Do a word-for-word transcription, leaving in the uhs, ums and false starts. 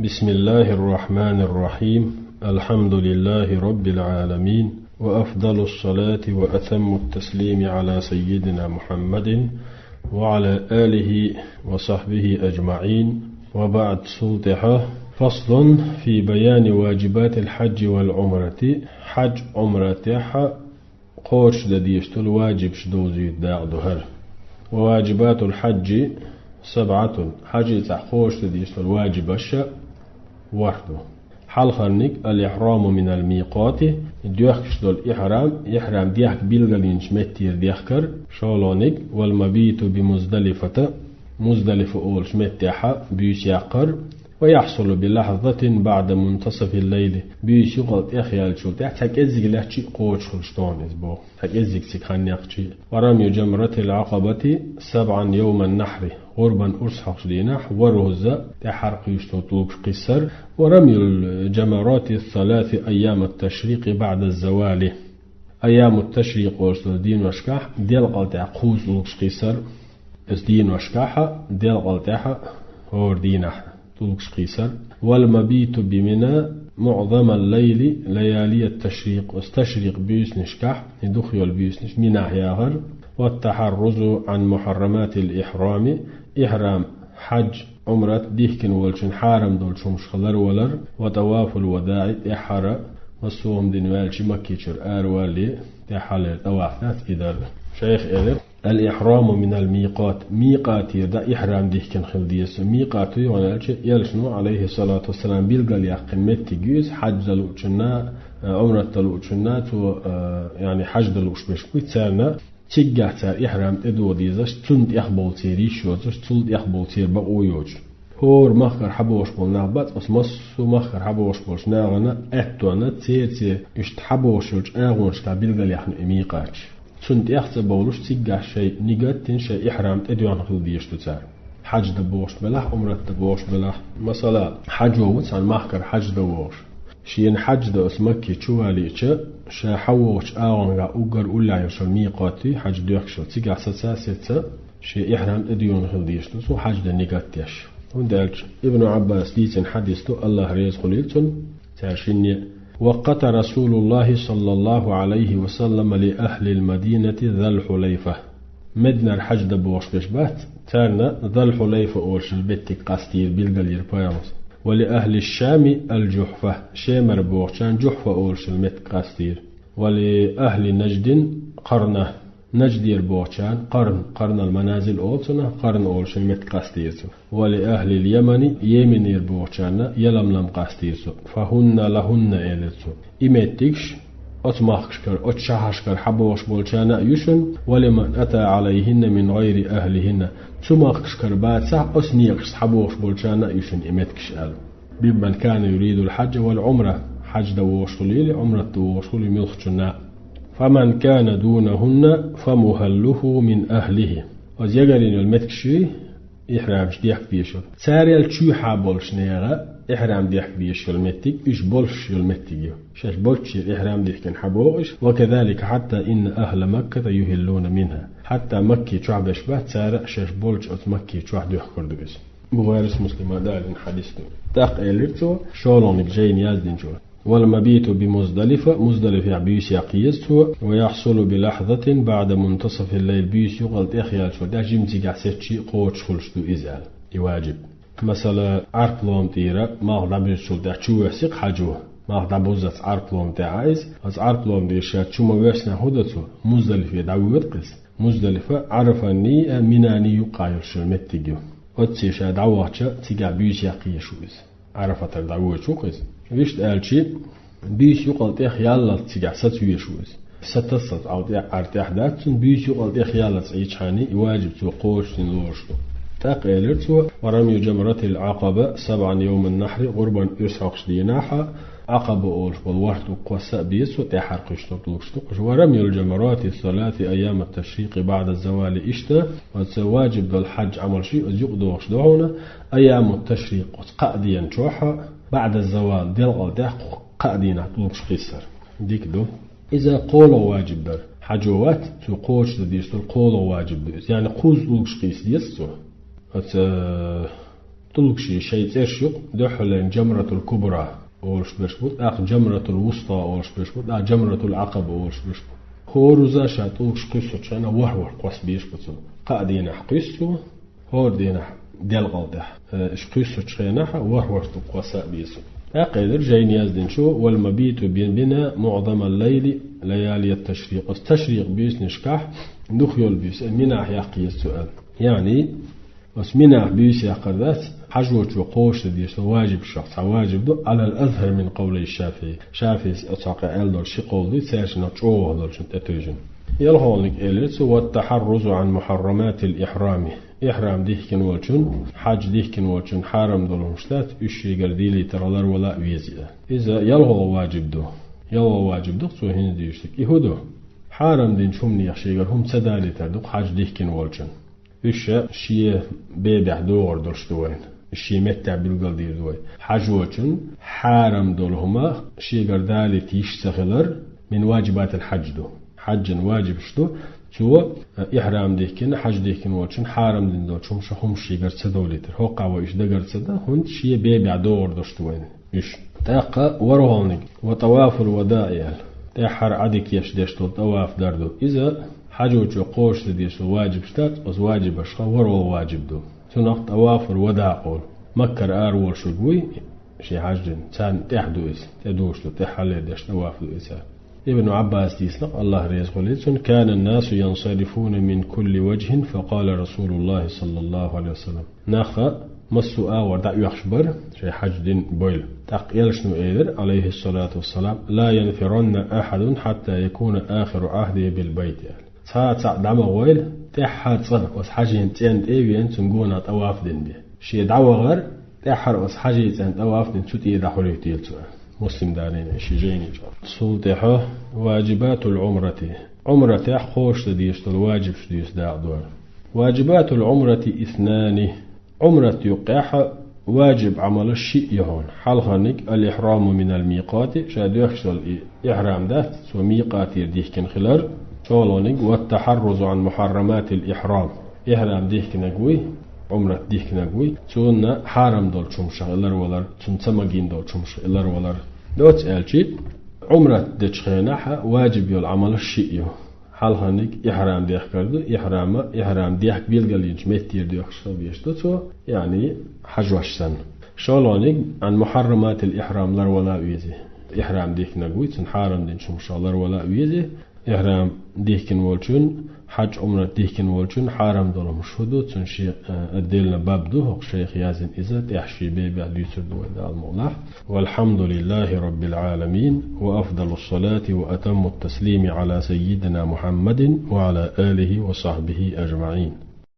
بسم الله الرحمن الرحيم. الحمد لله رب العالمين، وأفضل الصلاة وأتم التسليم على سيدنا محمد وعلى آله وصحبه أجمعين. وبعد، سلطحة. فصل في بيان واجبات الحج والعمرة. حج عمرة تحا قوش دديشتل واجب شدوزي داغ دهر. وواجبات الحج سبعة. حج تحا قوش دديشتل واجب الشا ورحدو. حلخرنك الإحرام من الميقات، ديوخكش دول إحرام، إحرام ديوخك بيلغلينش متير ديوخكر، شولونك، والمبيت بمزدلفة، مزدلفة أولش متيحة بيوس يقر، ويحصل بلحظة بعد منتصف الليل، بيوس يقل تخيال شول تحت تاك إزيق لحشي قوش خلشتون إزبو. تاك إزيق سيك خان يقشي. ورمي جمرة العقبة سبعا يوم النحر، غربا أرسحق دينح، ورهزة تحرق يشتو طلوب قيسر، ورمي الجمرات الثلاث أيام التشريق بعد الزوال. أيام التشريق أرسل دين وشكح، ديال قلتع قوز طلوب قيسر، إس دين وشكح، ديال قلتع هور دينح. طلوب قيسر. والمبيت بمنى معظم الليل ليالي التشريق، أس تشريق بيوسنش كح، دخيول بيوسنش منى ياغر. والتحرز عن محرمات الإحرام، إحرام حج عمرة ديهكن ولشن حارم دولشم شخلر ولر، وطواف الوداع تحرى، والصوم دين والشي مكي شر آر والي تحلل طواف ذات إدر. شيخ إلر. الإحرام من الميقات، ميقات يردا إحرام ديهكن خل ديس. ميقات يونالش يلشنو عليه الصلاة والسلام بيلغل يقين متي جيز، حج دلوچنا، عمرة دلوچنا، تو، آه، يعني حج دلوچ بيش كوي تسارنا، تيجاه تسار إحرام تدو ديزش، تسند يخبول تيري شوزش، تسند يخبول تير بقو يوج. هور مخكر حبوش بول ناغبات، أس مس ومخكر حبوش بولش ناغنا، أتوانا تير تير، إشت حبوش يوج آغونش تا بيلغل يحن إميقاتش. Цун тӀехь ца бовлуш циггахь шайн нигат дина, шайн ихьрам тӀедоьгӀна хила дезаш ду цара. Хьаж дан бохуш белахь, Ӏумрат дан бохуш белахь. Масала, хьажо ву цхьана махкара хьаж дан вогӀуш. Шена хьаж дан оцу Макке чу валийча, ша хьавогӀучу агӀонгахь уггар уллехь йолу шуна мийкъат ю, хьаж доьхкуш йолу, цигахь саца а сеца, шен ихьрам тӀедоьгӀна хила дезаш ду цо хьаж дан нигат деш. ХӀунда аьлча Ибн Ӏаббаса дийцина хьадис ду, АллахӀ реза хуьлийла цунна, цара шинне: وقت رسول الله صلى الله عليه وسلم لأهل المدينة ذا الحليفة. Мединара хьаж дан бохуш берш бац, царна Зал-Хьулайфа олуш йолу меттиг къастийра, билгалйира пайхамарс. ولأهل الشام الجحفة. Шемара бохучарна Жухьфа олуш йолу меттиг къастийра. ولأهل نجد قرنة. Наждера бохучарна Къарн, Къарнал Маназил олу цунах, Къарн олуш йолу меттиг къастийра цо. ولأهل اليمن, Йеменера бохучарна Яламлам къастийра цо. فهن لهن элира цо. И меттигаш оцу махкашкара, оцу шахьаршкара хьабохуш болчарна а ю шуна, ولمن أتى عليهن من غير أهلهن. Цу махкашкара бацахь, оцу некъашца хьабохуш болчарна а ю шуна и меттигаш аьлла. ممن كان يريد الحج والعمرة. Хьаж дан вогӀуш хуьлийла, Ӏумрат дан вогӀуш хуьлийла муьлххачунна. فمن كان دونهن فمهله من أهله. Оцу ягарйина йолу меттигаш ю, ихьрамаш дехка дезаш йолу. Царел чоьхьа болуш нехан ихьрам дехка дезаш йолу меттиг, уьш болуш йолу меттиг ю. Шаьш болччера ихьрам дихкина хьабогӀу уьш. وكذلك حتى إن أهل مكة يهلون منها. Хьатта Макке чохь берш бац, цара а шаьш болчу оцу Макке чохь доьхкур ду иза. Бухарис, Муслима далийна хьадис ду. ТӀаккха элира цо, шолгӀаниг жайна яздинчо: والمبيت بمزدلفة, Муздалифехь буьйса яккха еза цо, ويحصل بلحظة بعد منتصف الليل, буьйса юкъал тӀехъяьллачул тӀаьхьа жимма цигахь сецча кхочуш хуьлуш ду иза аьлла, и ваджиб. Масала, Ӏарфа лома тӀера малх дӀабуьзучул тӀаьхьа чу воьссина хьажо, малх дӀабуззалц Ӏарфа лома тӀехь а иза, оцу Ӏарфа лома тӀера ша чу ма воьссинехь хӀун до цо? Муздалифе дӀавоьду-кх иза. Муздалифа Ӏарафанний а, Минанний юккъахь йолуш йолу меттиг ю. Оцций ша дӀавахча, цигахь буьйса яккха езаш ву иза. Ӏарафатара дӀавоьдуш ву-кх иза. Вуьшта аьлча, буьйса юкъал тӀехъяллалц цигахь саца везаш ву иза. Сатассалц Ӏа тӀехь, Ӏар тӀехь дац цунна, буьйса юкъал тӀехъяллалц Ӏийча хьаний, и ваджиб цо кхочушдина лоруш ду. ТӀаккха элира цо: ورمي جمرة العقبة سبعا يوم النحر, гӀурбан уьрс хьокхуш дийнахь, Ӏакъаба олуш болу ворхӀ дуккха са а беза цо, тӀаьххьара кхуьйсуш долу тӀулгаш ду-кх уьш. ورمي الجمرات الثلاث أيام التشريق بعد الزوال, иштта, оцу ваджиб долу хьаьжа Ӏамалш ю, иза юкъадохуш ду хьуна, айяму ташрикъ, оцу кхаа дийнан чохь, баӀда завал, делкъал тӀехь кхаа дийнахь тӀулгаш кхиссар. Дика ду. Иза кхоалгӀа ваджиб дара. Хьажо вац, цо кхочушдан дезаш долу кхоалгӀа ваджиб ду иза. Яъни кхузза тӀулгаш кхийса деза цо. Оцу ТӀулгаши шоай цӀераш юкъе дуьххьарлера Джамратул Кубра олуш берш бу, тӀаккха Джамратул Вуста олуш берш бу, тӀаккха Джамратул Акъаба олуш берш бу. ХӀоразза ша тӀулгаш кхуьссучу хенахь ворхӀ-ворхӀ кхосса безаш бу цо. Кхаа дийнахь кхуьссу, хӀора дийнахь делкъал тӀехь, э, уьш кхуьссучу хенахь ворхӀ-ворхӀ тӀулг кхосса а беза. ТӀаккха элира жайна яздинчо: «Вал-мабиту би Мина муӀзамал-лайли лаялият-ташрикъ». Оцу ташрикъ буьйсанашкахь дукха йолу буьйса Минахь яккха еза цо аьлла. Яъни, оцу Минахь буьйса яккхар дац, хьажочо кхочушдан дезаш долу важибашах цхьа важиб ду, Ӏалал-азхьар мин къавлай ШафиӀи. ШафиӀис оцу хьокъехь аьлла долу ши къовл ду, цаьршиннах чӀогӀа долчун тӀетуьйжина. Ялхолниг элира цо: «Ват-тахьаррузу Ӏан мухьарраматил ихьрами». Ихьрам дихкина волчун, хьаж дихкина волчун хьарам долу хӀумаш дац, уьш шегара дийлийтарх ларвала а веза. Иза ялхолгӀа важиб ду. ЯлхолгӀа важиб ду-кх цо хӀинца дуьйцург. И хӀун ду? Хьарам динчу хӀуманех шегара хӀума ца далийтар ду-кх хьаж дихкина волчун. Уьш шен бебехь догӀур долуш ду вайна. Уьш шен меттехь билгалдийр ду вай. Хьажочун хьарам долу хӀума шегара далийта йиш ца хилар мин важибатил хьаж ду. Хьаджан важибаш ду. Цо, э, ихьрам дихкина, хьаж дихкина волчун хьарам дина долчу хӀуманех хӀумаш шегара ца довлийтар. ХӀокхахь вай уьш дагара ца дан, хӀунда шен бебехь догӀур долуш ду вайна уьш. ТӀаккха ворхӀолниг: «Ва тӀавафул вадаӀи», – аьлла. ТӀаьххьара Ӏадика еш деш долу тӀаваф дар ду. Иза хьажочо кхочушдан дезаш долу важибаш дац, оцу важибашха ворхӀолгӀа важиб ду. Цунах тӀавафул вадаӀ олу. Маккара ара волуш верг вуй, шен хьаж дина. Царна тӀехь ду иза. ТӀедугӀуш ду, тӀаьххьара деш тӀаваф ду иза. Ибн Ӏаббаса дийцина-кх, АллахӀ реза хуьлийла цунна: «Канан-насу янсарифуна мин кулли важхьин, факъала Расулуллахи саллаллаху Ӏалайхи ва саллам». Нах массо а агӀор дӀаоьхуш бара, шайн хьаж дина бойла. ТӀаккха элчано элира, Ӏалайхиссалату вассалам: «Ла янфиранна ахьадун хьатта якуна ахиру Ӏахьдихи бил байт», – аьлла. Цхьа а цхьаъ дӀа ма гӀойла, тӀаьххьара цкъа оцу хьажин цӀенна тӀе а веана, цуьнан гонах тӀаваф дина бен. Шен дӀавахар, тӀаьххьара оцу хьажин цӀенна тӀаваф дина, цу тӀе дӀахьулуьйтийла цо. Муслим-дас шен жайни чохь. Цул тӀаьхьа важибатул Ӏумрати. Ӏумратехь кхочушдан дезаш долу важибаш дуьйцу дакъа дора. Важибатул Ӏумрати иснани. Ӏумрат юккъехь важиб Ӏамалаш шиъ ю хьуна. Хьалхарниг: «Ал-ихьраму минал микъати», ша доьхкуш долу и ихьрам дац, цо микъатера дихкина хилар. ШолгӀаниг: «Ват-тахьаррузу Ӏан мухьарраматил ихьрам». Ихьрам дихкинарг вуй, Ӏумрат дихкинарг вуй, цунна хьарам долчу хӀуманех ларвалар, цунна ца магийна долчу хӀуманех ларвалар. Доцца аьлча, Ӏумрат дечу хенахь важиб йолу Ӏамалаш шиъ ю. Хьалхарниг ихьрам дехкар ду, ихьрама, ихьрам дехка билгалйинчу меттера доьхкуш хила везаш ду цо, яъни хьажош санна. ШолгӀаниг: «Ӏан мухьарраматил ихьрам», ларвала а веза. Ихьрам дихкинарг вуй, цунна хьарам динчу хӀуманех ларвала а веза. Ихьрам дихкина волчун, хьаж-Ӏумрат дихкина волчун хьарам долу хӀуманаш хӀун ду, цунна шен, а, отдельно баб ду, хӀокху шайх яздина иза, тӀехь шен бебехь дуьйцур ду вай Дала мукъ лахь. Валхьамдулиллахи Раббил Ӏаламин, ва афдалус салати ва атаммут таслими Ӏала саййидина Мухьаммадин ва Ӏала алихи ва сахьбихи ажмаӀин.